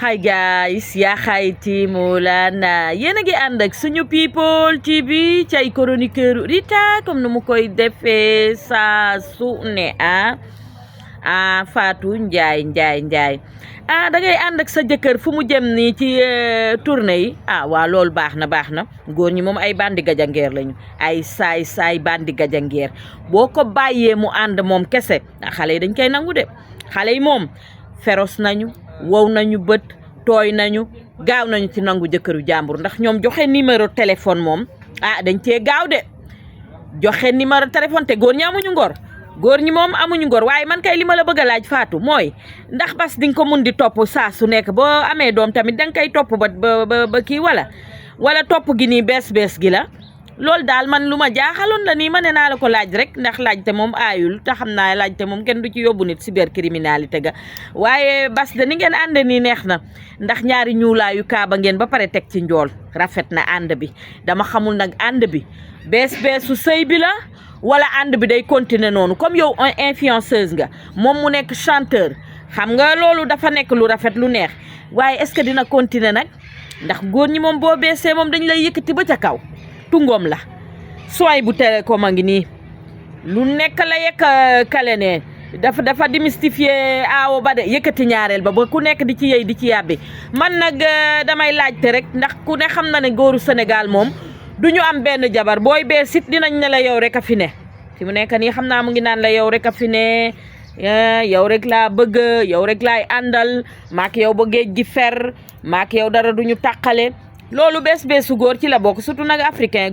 Hi guys, yaa xayti Mawlana yéen a ngi ànd ak suñu people TV ci ay chroniqueur Rita comme nu mu koy defee saa su ne Fatou Njaay da ngay ànd ak sa jëkkër fu mu jëm nii ci tournée yi waa loolu baax na góor ñi moom ay bandi gajangeer lañu ay saay bandi gajangeer boo ko bàyyee mu ànd moom kese xale yi dañ koy nangu de xale yi moom féroce nañu wow nañu bët tooy nañu gaaw nañu ci nangu jëkkëru jàmbur ndax ñoom joxe numéro téléphone moom dañ cee gaaw de joxe numéro téléphone te góor ñi amuñu ngor góor ñi moom amuñu ngor waaye man kay li ma la bëgg a laaj Fatou mooy ndax bas di nga ko mun di topp saa su nekk boo amee doom tamit da nga koy topp ba kii wala topp gi nii bees gi la loolu daal man lu ma jaaxaloon la nii ma ne naa la ko laaj rek ndax laajte moom aayul te xam naa laajte moom kenn du ci yóbbu nit cybercriminalité ga waaye bas de ni ngeen ànd nii neex na ndax ñaari ñuulaayu kaaba ngeen ba pare teg ci njool rafet na ànd bi dama xamul nag ànd bi beesu sëy bi la wala ànd bi day continuer noonu comme yow influenceuse nga moom mu nekk chanteur xam nga loolu dafa nekk lu rafet lu neex waaye est-ce que dina continuer nag ndax góor ñi moom boo beesee moom dañ lay yëkkati ba ca kaw tungoom la sooy bu télécom a ngi nii lu nekk la yekk kale ne dafa démystifier aawo ba de yëkkati ñaareel ba ku nekk di ci yëy di ci yàbbi man nag damay laajte rek ndax ku ne xam na ne góoru Sénégal moom du ñu am benn jabar booy bee sit dinañ ne la yow rek a fi ne fi mu nekk nii xam naa mu ngi naan la yow rek a fi ne yow rek laa bëgg yow rek laay àndal maak yow ba géej gi fer maak yow dara duñu tàqale loolu beesu góor ci la bokk surtout nag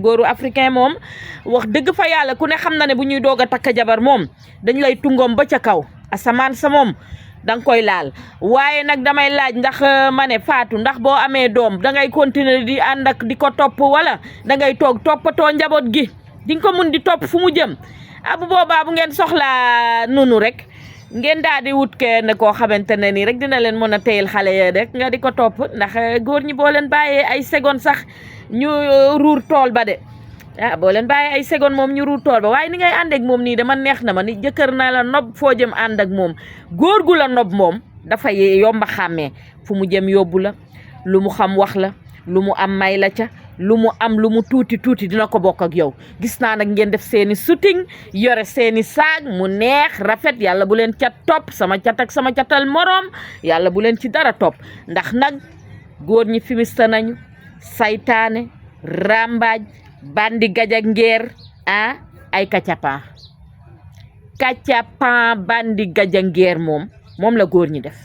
góoru africain moom wax dëgg fa yàlla ku ne xam na ne bu ñuy doog a takk jabar moom dañ lay tungoom ba ca kaw asamaan sa moom danga koy laal waaye nag damay laaj ndax ma ne Fatou ndax boo amee doom dangay continuer di ànd ak di ko topp wala dangay toog toppatoo njaboot gi di nga ko mun di topp fu mu jëm bu boobaa bu ngeen soxlaa nunu rek ngeen daal di wut kenn koo xamante ne nii rek dina leen mën a téyel xale ya rek nga di ko topp ndax góor ñi boo leen bàyyee ay seconde sax ñu ruur tool ba de boo leen bàyyee ay seconde moom ñu ruur tool ba waaye ni ngay ànd ak moom nii dama neex na ma ni jëkkër na la nob foo jëm ànd ak moom góor gu la nob moom dafa yomba xàmmee fu mu jëm yóbbu la lu mu xam wax la lu mu am may la ca lu mu am lu mu tuuti dina ko bokk ak yow gis naa nag ngeen def seeni shooting yore seeni saag mu neex rafet yàlla bu leen cat topp sama cat ak sama catal moroom yàlla bu leen ci dara topp ndax nag góor ñi fimista nañu saytaane rambaaj bandi gajak ngeer ay kacapan bandi gajak ngeer moom la góor ñi def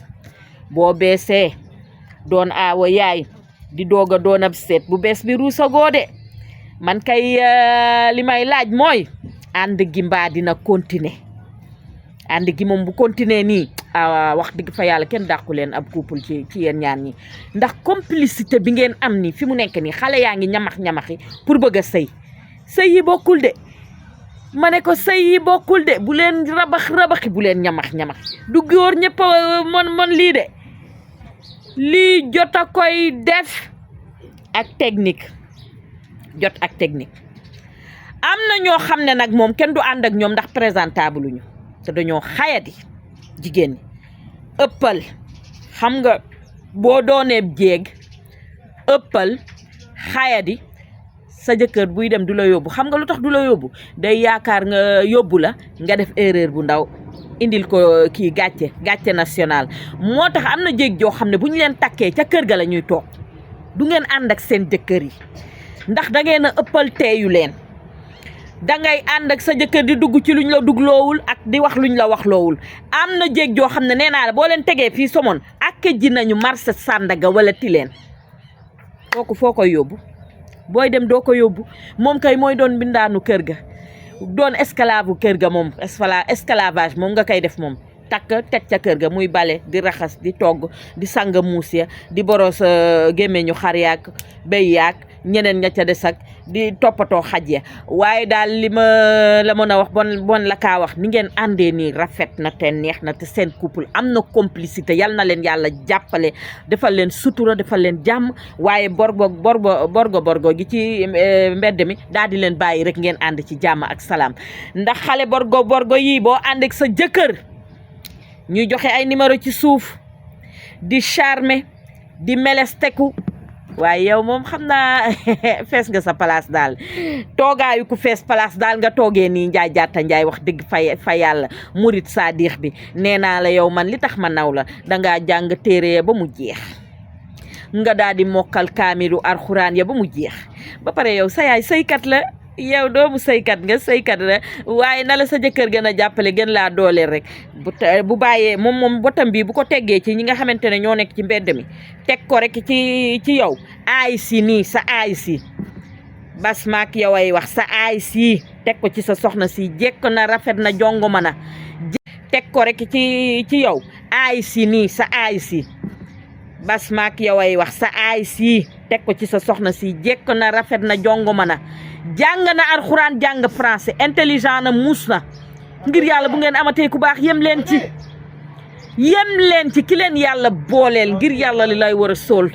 boo beesee doon aawa yaay di doog a doon ab seet bu bees bi ruusagoo de man kay li may laaj mooy ànd gi mbaa dina continuer ànd gi moom bu continuer nii wax dëgg fa yàlla kenn dàqu leen ab couple ci yéen ñaan ñi ndax complicité bi ngeen am ni fi mu nekk nii xale yaa ngi ñamaxi pour bëgg a sëy yi bokkul de ma ne ko sëy yi bokkul de bu leen rabaxi bu leen ñamax du góor ñëpp mon lii de lii jot a koy def ak technique am na ñoo xam ne nag moom kenn du ànd ak ñoom ndax présentable luñu te dañoo xayadi jigéen ñi ëppal xam nga boo doonee jéeg ëppal xayadi sa jëkkër buy dem du la yóbbu xam nga lu tax du la yóbbu day yaakaar nga yóbbu la nga def erreur bu ndaw indil ko kii gàcce national moo tax am na jéeg joo xam ne bu ñu leen takkee ca kër ga la ñuy toog du ngeen ànd ak seen jëkkër yi ndax da ngeen a ëppal teeyu leen dangay ànd ak sa jëkkër di dugg ci luñ la dugloowul ak di wax luñ la waxloowul am na jéeg joo xam ne nee naa la boo leen tegee fii somon ak ji nañu marché Sandaga wala Tilène kooku foo koy yóbbu booy dem doo ko yóbbu moom kay mooy doon bindaanu kër ga doon esclave kër ga moom esclavage moom nga koy def moom takk teg ca kër ga muy bale di raxas di togg di sang muus ya di boros gémmeñu xar yaak béy yaak ñeneen ña ca des ak di toppatoo xaj ya waaye daal li ma la mën a wax bon la kaa wax ni ngeen àndee nii rafet na te neex na te seen couple am na complicité yal na leen yàlla jàppale defal leen sutura defal leen jàmm waaye borgo gi ci mbedd mi daal di leen bàyyi rek ngeen ànd ci jàmm ak salaam ndax xale borgo yi boo ànd ak sa jëkkër ñuy joxe ay numéro ci suuf di charmer di melesteku waaye yow moom xam naa fees nga sa place daal toogaayu ku fees place daal nga toogee nii Njaay Jaata Njaay wax dëgg fa yàlla murit saadix bi nee naa la yow man li tax ma naw la dangaa jàng téere ba mu jeex nga daal di mokkal kaamilu alxuraan ya ba mu jeex ba pare yow sa yaay sëykat la yow doomu sëykat nga sëykat la waaye na la sa jëkkër gën a jàppale gën laa dooleel rek bu bàyyee moom botam bi bu ko teggee ci ñi nga xamante ne ñoo nekk ci mbedd mi teg ko rek ci yow aay si nii sa aay si bas maak yow ay wax sa aay si teg ko ci sa soxna si jekk na rafet na jongoma na teg ko rek ci yow aay si nii sa aay si bas maak yow ay wax sa aay si teg ko ci sa soxna si jekk na rafet na jongoma na jàng na alxuraan jàng français intelligent na muus na ngir yàlla bu ngeen amatee ku baax yem leen ci ki leen yàlla booleel ngir yàlla li lay war a sool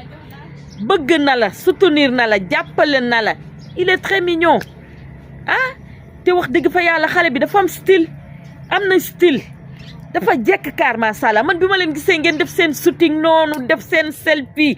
bëgg na la soutenir na la jàppale na la il est très mignon te wax dëgg fa yàlla xale bi dafa am style am na style dafa jekk kaar macha allah man bi ma leen gisee ngeen def seen shooting noonu def seen selfie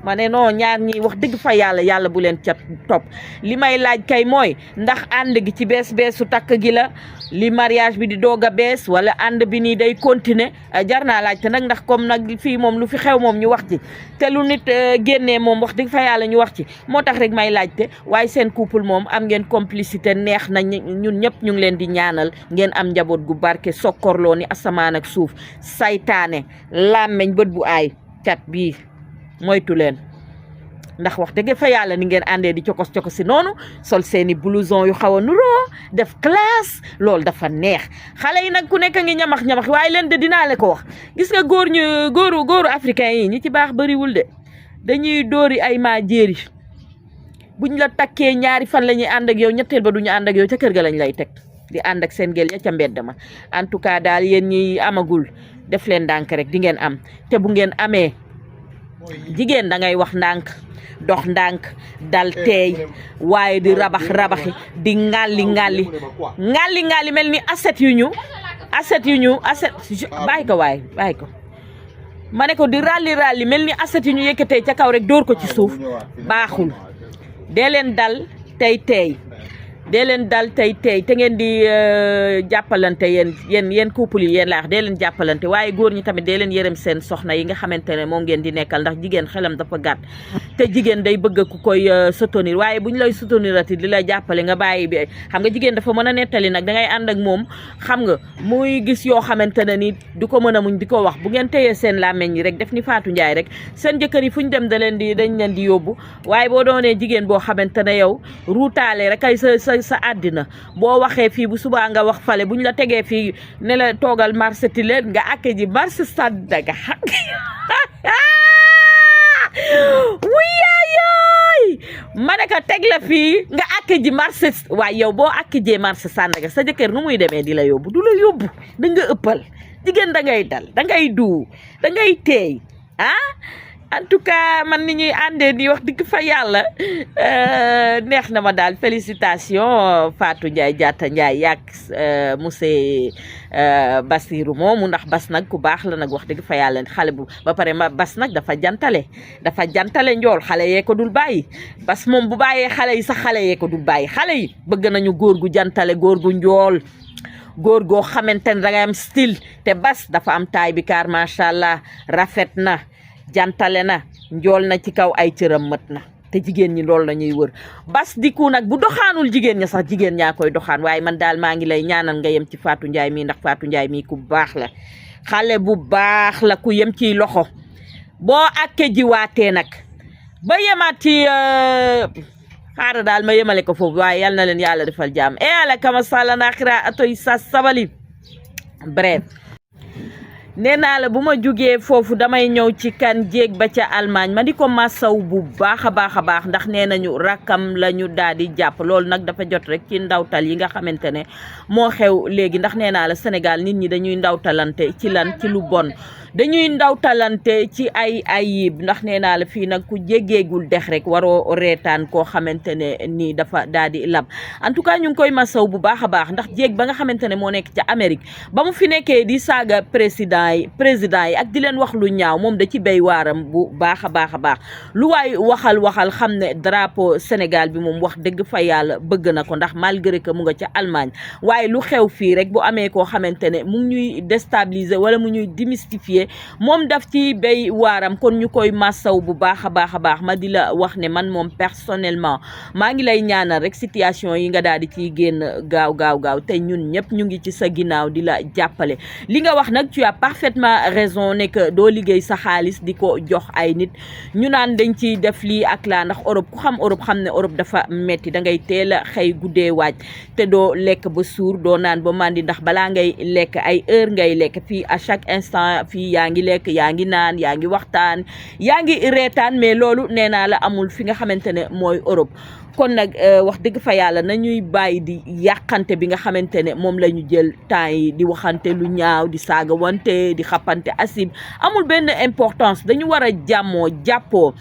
ma ne non ñaar ñi wax dëgg fa yàlla bu leen ca topp li may laaj kay mooy ndax ànd gi ci beesu takk gi la li mariage bi di doog a bees wala ànd bi nii day continuer jar naa laajte nag ndax comme nag fii moom lu fi xew moom ñu wax ci te lu nit génnee moom wax dëgg fa yàlla ñu wax ci moo tax rek may laajte waaye seen couple moom am ngeen complicité neex na ñun ñëpp ñu ngi leen di ñaanal ngeen am njaboot gu barke sokkorloo ni asamaan ak suuf saytaane làmmeñ bët bu aay cat bii moytu leen ndax wax dëgg fa yàlla ni ngeen àndee di cokos si noonu sol seeni blouson yu xaw a nuroo def classe loolu dafa neex xale yi nag ku nekk ngi ñamax waaye leen de dinaa la ko wax gis nga góoru africain yi ñi ci baax bariwul de dañuy dóori ay maa jéeri buñ la takkee ñaari fan la ñuy ànd ak yow ñetteel ba duñu ànd ak yow ca kër ga lañ lay teg di ànd ak seen gel ya ca mbedd ma en tout cas daal yéen ñi amagul def leen ndànk rek di ngeen am te bu ngeen amee jigéen da ngay wax ndànk dox ndànk dal teey waaye di rabaxi di ŋàlli mel ni aset yu ñu bàyyi ko ma ne ko di ralli mel ni aset yu ñu yëkkatee ca kaw rek dóor ko ci suuf baaxul dee leen dal tey teey te ngeen di jàppalante yéen couple yi yéen laa wax dee leen jàppalante waaye góor ñi tamit dee leen yërëm seen soxna yi nga xamante ne moom ngeen di nekkal ndax jigéen xelam dafa gàtt te jigéen day bëgg ku koy soutenir waaye bu ñu lay soutenirati di la jàppale nga bàyyi bi xam nga jigéen dafa mën a nettali nag dangay ànd ak moom xam nga muy gis yoo xamante ne ni du ko mën a muñ di ko wax bu ngeen téyee seen làmmeñ yi rek def ni Fatou Ndiaye rek seen jëkkër yi fu ñu dem dañ leen di yóbbu waaye boo doonee jigéen boo xamante ne yow ruutaale rek ay sa àddina boo waxee fii bu subaa nga wax fale bu ñu la tegee fii ne la toogal marché ti leen nga àkke ji marché Sandaga wuyaayooy ma ne ko teg la fii nga àkke ji marché waaye yow boo àkke jee marché Sandaga sa jëkkër nu muy demee di la yóbbu du la yóbbu da nga ëppal jigéen da ngay dal da ngay da ngay teey en tout cas man ni ñuy àndee di wax dëgg fa yàlla neex na ma daal félicitation Fatou Ndiaye Jaata Ndiaye yaag monsieur Bassirou moomu ndax bas nag ku baax la nag wax dëgg fa yàlla xale bu ba pare bas nag dafa jantale njool xale yee ko dul bàyyi bas moom bu bàyyee xale yi sax xale yee ko dul bàyyi xale yi bëgg nañu góor gu jantale góor gu njool góor goo xamante ne dangay am style te bas dafa am taay bi kaar macha allah rafet na jantale na njool na ci kaw ay cëram mët na te jigéen ñi loolu la ñuy wër bas diku nag bu doxaanul jigéen ña sax jigéen ñaa koy doxaan waaye man daal maa ngi lay ñaanal nga yem ci Fatou Ndiaye mii ndax Fatou Ndiaye mii ku baax la xale bu baax la ku yem ciy loxo boo àkke jiwaatee nag ba yemaat ci xaaral daal ma yemale ko foofu waaye yal na leen yàlla defal jàmm e ala kama sala naxira atoy sa sabali bref nee naa la bu ma jugee foofu damay ñëw ci kan jéeg ba ca Allemagne ma di ko masaw bu baax a baax ndax nee nañu rakkam la ñu daal di jàpp loolu nag dafa jot rek ci ndawtal yi nga xamante ne moo xew léegi ndax nee naa la Sénégal nit ñi dañuy ndawtalante ci lan ci lu bon dañuy ndawtalante ci ay ayib ndax nee naa la fii nag ku jéggeegul dex rek waroo reetaan koo xamante ne nii dafa daal di lab en tout cas ñu ngi koy masaw bu baax a baax ndax jéeg ba nga xamante ne moo nekk ca Amérique ba mu fi nekkee di saaga président yi ak di leen wax lu ñaaw moom da ci béy waaram bu baax a baax a baax lu waay waxal xam ne drapeau Sénégal bi moom wax dëgg fa yàlla bëgg na ko ndax malgré que mu nga ca Allemagne waaye lu xew fii rek bu amee koo xamante ne mu ngi ñuy déstabiliser wala mu ñuy démystifier moom daf ci béy waaram kon ñu koy massaw bu baax a baax ma di la wax ne man moom personnellement maa ngi lay ñaanal rek situation yi nga daal di ciy génn gaaw te ñun ñëpp ñu ngi ci sa ginnaaw di la jàppale li nga wax nag tu as parfaitement raison ne que doo liggéey sa xaalis di ko jox ay nit ñu naan dañ ciy def lii ak laa ndax Europe ku xam Europe xam ne Europe dafa metti da ngay teel a xëy guddee waaj te doo lekk ba suur doo naan ba màndi ndax balaa ngay lekk ay heure ngay lekk fii à chaque instant fii yaa ngi lekk yaa ngi naan yaa ngi waxtaan yaa ngi reetaan mais loolu nee naa la amul fi nga xamante ne mooy Europe kon nag wax dëgg fa yàlla nañuy bàyyi di yàqante bi nga xamante ne moom la ñu jël temps yi di waxante lu ñaaw di saaga wante di xappante asib amul benn importance dañu war a jàppoo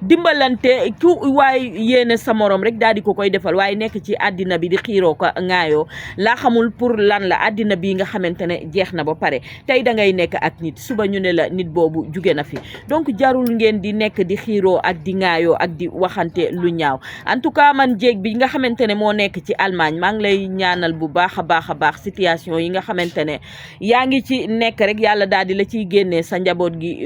dimbalante ku waaye yéene sa morom rek daal di ko koy defal waaye nekk ci àddina bi di xiiroo ko ŋaayoo laa xamul pour lan la àddina bi nga xamante ne jeex na ba pare tey da ngay nekk ak nit suba ñu ne la nit boobu jóge na fi donc jarul ngeen di nekk di xiiroo ak di ŋaayoo ak di waxante lu ñaaw en tout cas man jéeg bi nga xamante ne moo nekk ci Allemagne maa ngi lay ñaanal bu baax a baax situation yi nga xamante ne yaa ngi ci nekk rek yàlla daal di la ciy génnee sa njaboot gi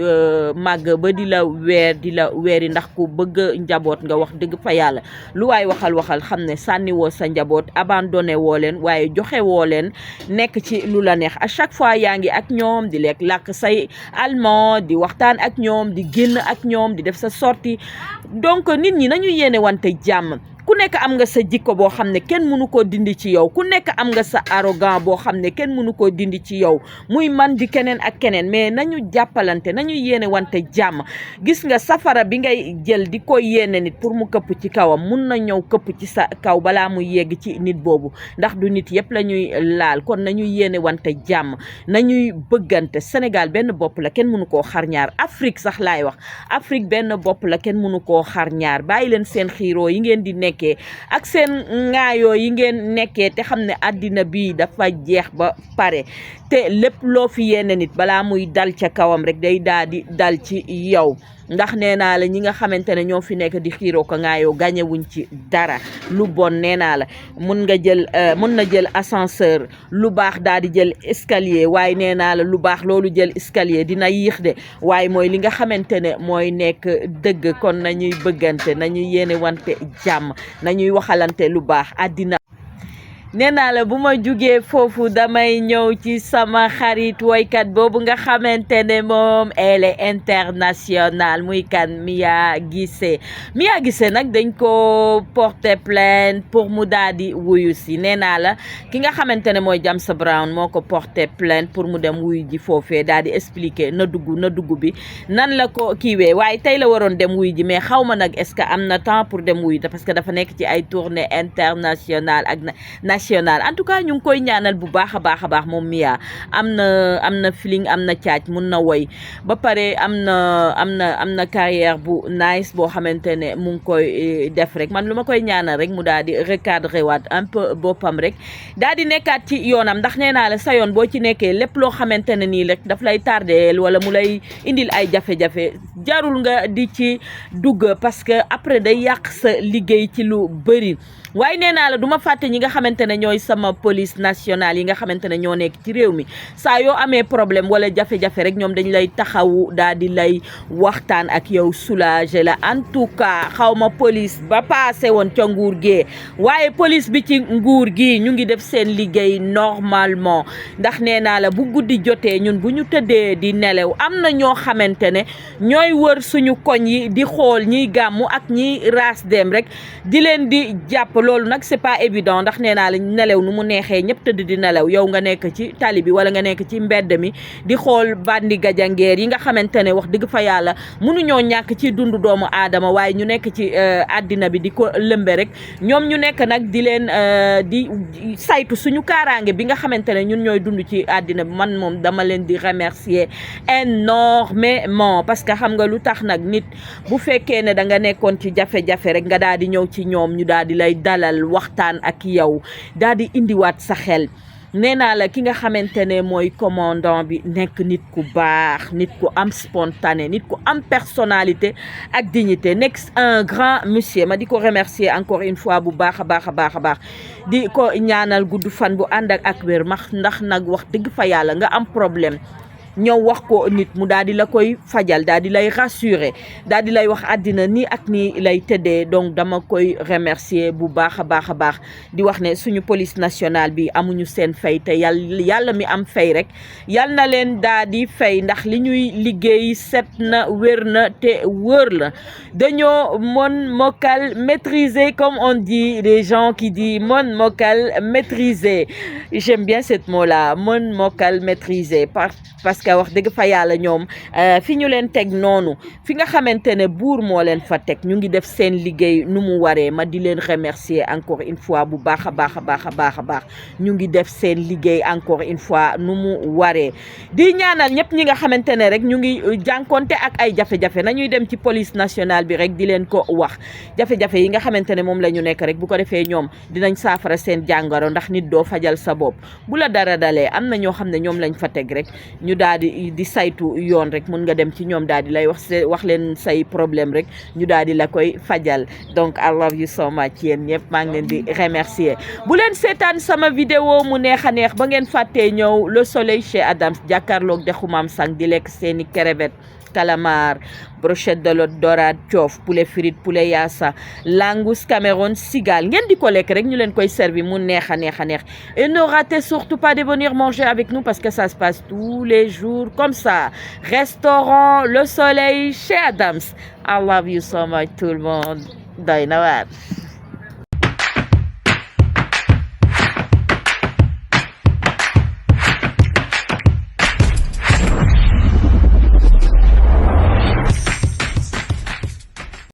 màgg ba di la weeri ndax ku bëgg njaboot nga wax dëgg fa yàlla lu waay waxal xam ne sànni woo sa njaboot abandonné woo leen waaye joxe woo leen nekk ci lu la neex à chaque fois yaa ngi ak ñoom di lekk làkk say allemand di waxtaan ak ñoom di génn ak ñoom di def sa sortie donc nit ñi nañu yéene wante jàmm ku nekk am nga sa jikko boo xam ne kenn mënu koo dindi ci yow ku nekk am nga sa arrogant boo xam ne kenn mënu koo dindi ci yow muy man di keneen ak keneen mais nañu jàppalante nañu yéene wante jàmm gis nga safara bi ngay jël di ko yéene nit pour mu këpp ci kawam mun na ñëw këpp ci sa kaw balaa muy yegg ci nit boobu ndax du nit yëpp la ñuy laal kon nañu yéene wante jàmm nañuy bëggante Sénégal benn bopp la kenn mënu koo xar ñaar Afrique sax laay wax Afrique benn bopp la kenn mënu koo xar ñaar bàyyi leen seen xiiroo yi ngeen di nekk ak seen ŋaayoo yi ngeen nekkee te xam ne àddina bi dafa jeex ba pare te lépp loo fi yéene nit balaa muy dal ca kawam rek day daal di dal ci yow ndax nee naa la ñi nga xamante ne ñoo fi nekk di xiiroo ko ŋaayoo gañe wuñ ci dara lu bon nee naa la mun na jël ascenseur lu baax daal di jël escalier waaye nee naa la lu baax loolu jël escalier dina yéex de waaye mooy li nga xamante ne mooy nekk dëgg kon nañuy bëggante nañuy yéene wante jàmm nañuy waxalante lu baax àddina nee naa la bu ma jugee foofu damay ñëw ci sama xarit woykat boobu nga xamante ne moom elle est internationale muy kan Mia Guissé nag dañ ko porter plainte pour mu daal di wuyu si nee naa la ki nga xamante ne mooy James Brown moo ko porter plainte pour mu dem wuyu ji foofee daal di expliquer na dugg bi nan la ko kiiwee waaye tey la waroon dem wuyu ji mais xaw ma nag est-ce que am na temps pour dem wuyu parce que dafa nekk ci ay tournée internationale ak national en tout cas ñu ngi koy ñaanal bu baax a baax moom Mia am na feeling am na caaj mun na woy ba pare am na carrière bu nice boo xamante ne mu ngi koy def rek man lu ma koy ñaanal rek mu daal di recadrer waat un peu boppam rek daal di nekkaat ci yoonam ndax nee naa la sa yoon boo ci nekkee lépp loo xamante ne nii rek daf lay tardeel wala mu lay indil ay jafe-jafe jarul nga di ci dugg parce que après day yàq sa liggéey ci lu bëri waaye nee naa la du ma fàtte ñi nga xamante ne ñooy sama police nationale yi nga xamante ne ñoo nekk ci réew mi saa yoo amee problème wala jafe-jafe rek ñoom dañ lay taxawu daal di lay waxtaan ak yow soulager la en tout cas xaw ma police ba passé woon ca nguur gee waaye police bi ci nguur gi ñu ngi def seen liggéey normalement ndax nee naa la bu guddi jotee ñun bu ñu tëddee di nelew am na ñoo xamante ne ñooy wër suñu koñ yi di xool ñiy gàmmu ak ñiy raas dem rek di leen di jàpp loolu nag c'est pas évident ndax nee naa la nelaw nu mu neexee ñëpp tëdd di nelaw yow nga nekk ci tali bi wala nga nekk ci mbedd mi di xool bandi gajangeer yi nga xamante ne wax dëgg fa yàlla mënuñoo ñàkk ci dundu doomu aadama waaye ñu nekk ci àddina bi di ko lëmbe rek ñoom ñu nekk nag di leen di saytu suñu kaaraange bi nga xamante ne ñun ñooy dund ci àddina bi man moom dama leen di remercier énormément parce que xam nga lu tax nag nit bu fekkee ne da nga nekkoon ci jafe-jafe rek nga daal di ñëw ci ñoom ñu daal di lay dalal waxtaan ak yow daal di indiwaat sa xel nee naa la ki nga xamante ne mooy commandant bi nekk nit ku baax nit ku am spontané nit ku am personnalité ak dignité nekk un grand monsieur ma di ko remercier encore une fois bu baax a baax a baax a baax di ko ñaanal gudd fan bu ànd ak wér ndax nag wax dëgg fa yàlla nga am problème ñëw wax ko nit mu daal di la koy fajal daal di lay rassurer daal di lay wax àddina nii ak nii lay tëddee donc dama koy remercier bu baax a baax a baax di wax ne suñu police nationale bi amuñu seen fay te yàlla mi am fay rek yal na leen daal di fay ndax li ñuy liggéey set na wér na te wóor la dañoo mën mokkal maîtriser comme on dit les gens qui disent mën mokkal maîtriser j'aime bien ce mot là mën mokkal maîtriser parce que wax dëgg fa yàlla ñoom fi ñu leen teg noonu fi nga xamante ne buur moo leen fa teg ñu ngi def seen liggéey nu mu waree ma di leen remercier encore une fois bu baax a baax a baax a baax a baax ñu ngi def seen liggéey encore une fois nu mu waree di ñaanal ñëpp ñi nga xamante ne rek ñu ngi jànkonte ak ay jafe-jafe nañuy dem ci police nationale bi rek di leen ko wax jafe-jafe yi nga xamante ne moom la ñu nekk rek bu ko defee ñoom dinañ saafara seen jàngoro ndax nit doo fajal sa bopp bu la dara dalee am na ñoo xam ne ñoom lañ fa teg rek ñu daal di saytu yoon rek mun nga dem ci ñoom daal di lay wax leen say problème rek ñu daal di la koy fajal donc I love you so much yéen ñëpp maa ngi leen di remercier bu leen seetaan sama vidéo mu neex a neex ba ngeen fàttee ñëw Le Soleil chez Adams jàkkaarloog dexu Maam Sang di lekk seeni crevette calamar brochette de l'eau dorade coof poulet frite poulet yaasa langous Cameroun cigale ngeen di ko lekk rek ñu leen koy servi mu neex a neex a neex et ne ratez surtout pas de venir manger avec nous parce que ça se passe tous les jours comme ça restaurant Le Soleil chez Adams I love you so much tout le monde doy na waar